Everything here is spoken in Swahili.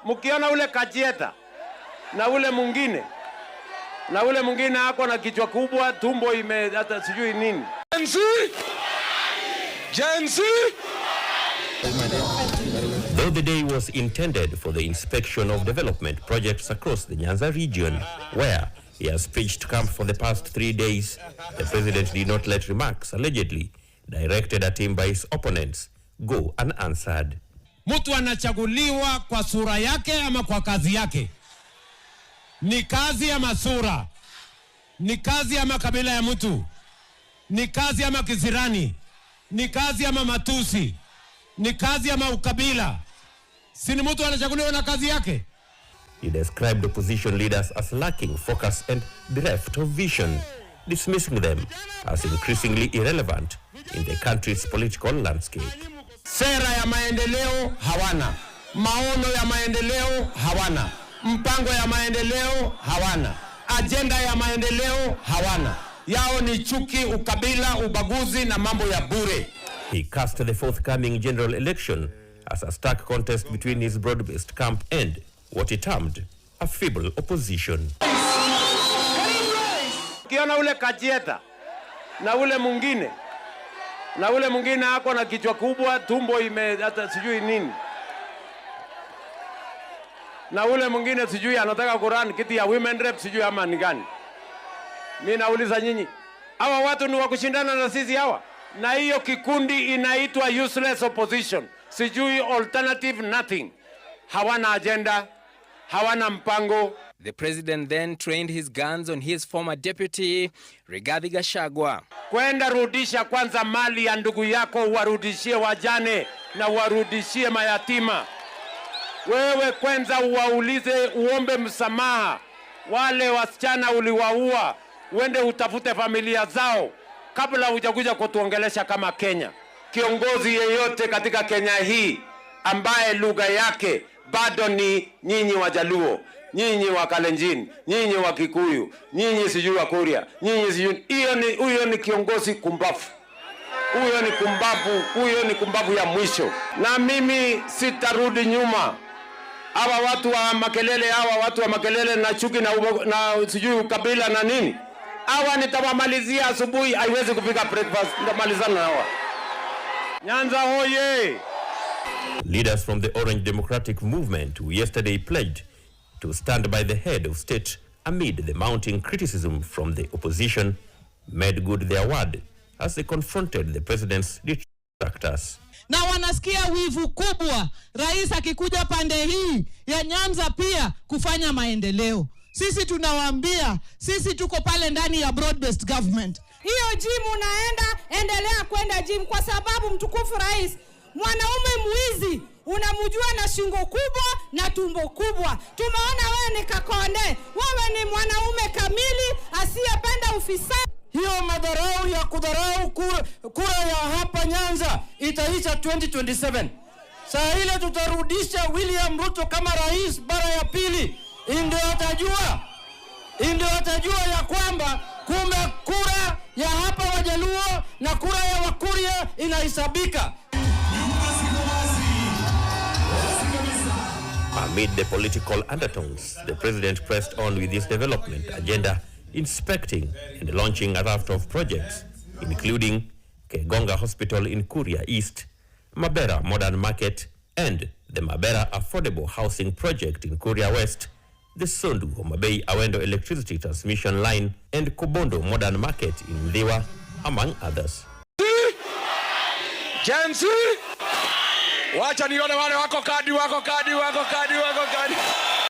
Mkiona ule Kajieta na ule mwingine na ule mwingine ako na kichwa kubwa, tumbo ime hata sijui nini. Gen Z! Gen Z! Though the day was intended for the inspection of development projects across the Nyanza region, where he has pitched camp for the past 3 days, the president did not let remarks allegedly directed at him by his opponents go unanswered. Mtu anachaguliwa kwa sura yake ama kwa kazi yake? Ni kazi ama sura? Ni kazi ama kabila ya mtu? Ni kazi ama kisirani? Ni kazi ama matusi? Ni kazi ama ukabila? Si ni mtu anachaguliwa na kazi yake? He described opposition leaders as lacking focus and bereft of vision, dismissing them as increasingly irrelevant in the country's political landscape. Sera ya maendeleo hawana, maono ya maendeleo hawana, mpango ya maendeleo hawana, ajenda ya maendeleo hawana. Yao ni chuki, ukabila, ubaguzi na mambo ya bure. He cast the forthcoming general election as a stark contest between his broad-based camp and what he termed a feeble opposition. Ukiona ule Kajieta na ule mwingine na ule mwingine ako na kichwa kubwa, tumbo ime hata sijui nini, na ule mwingine sijui anataka kurun kiti ya women rep, sijui ama ni gani. Mi nauliza nyinyi, hawa watu ni wa kushindana na sisi hawa? Na hiyo kikundi inaitwa useless opposition, sijui alternative nothing. Hawana agenda, hawana mpango. The president then trained his guns on his former deputy, Rigathi Gachagua. Kwenda rudisha kwanza mali ya ndugu yako, uwarudishie wajane na uwarudishie mayatima. Wewe kwanza uwaulize, uombe msamaha wale wasichana uliwaua, uende utafute familia zao kabla hujakuja kutuongelesha kama Kenya. Kiongozi yeyote katika Kenya hii ambaye lugha yake bado ni nyinyi Wajaluo, nyinyi wa Kalenjin, nyinyi wa Kikuyu, nyinyi sijui wa Kuria, nyinyi sijui, hiyo ni huyo ni kiongozi kumbafu. Huyo ni kumbavu, huyo ni kumbavu ya mwisho, na mimi sitarudi nyuma. Hawa watu wa makelele, hawa watu wa makelele na chuki na sijui ukabila na nini, hawa nitawamalizia asubuhi, haiwezi kufika breakfast, nitamalizana na hawa. Nyanza hoye! Leaders from the Orange Democratic Movement, who yesterday pledged to stand by the head of state amid the mounting criticism from the opposition, made good their word as they confronted the president's detractors. Na wanasikia wivu kubwa rais akikuja pande hii ya Nyanza pia kufanya maendeleo. Sisi tunawaambia, sisi tuko pale ndani ya broad based government. Hiyo gym unaenda, endelea kwenda gym, kwa sababu, mtukufu rais, mwanaume mwizi unamjua na shingo kubwa na tumbo kubwa. Tumeona wewe ni kakonde, wewe ni mwanaume kamili asiyependa ufisadi. Hiyo madharau ya kudharau kura ya hapa Nyanza itaisha 2027. Saa ile tutarudisha William Ruto kama rais mara ya pili, ndio atajua ya kwamba kumbe kura ya hapa Wajaluo na kura ya Wakuria inahesabika. Amid the political undertones, the president pressed on with his development agenda, inspecting and launching a raft of projects, including Kegonga Hospital in Kuria East, Mabera Modern Market, and the Mabera Affordable Housing Project in Kuria West, the Sondu Homabay Awendo Electricity Transmission Line, and Kobondo Modern Market in Ndhiwa, among others. Gen Z, wacha nione wale wako kadi, wako kadi, wako kadi, wako kadi.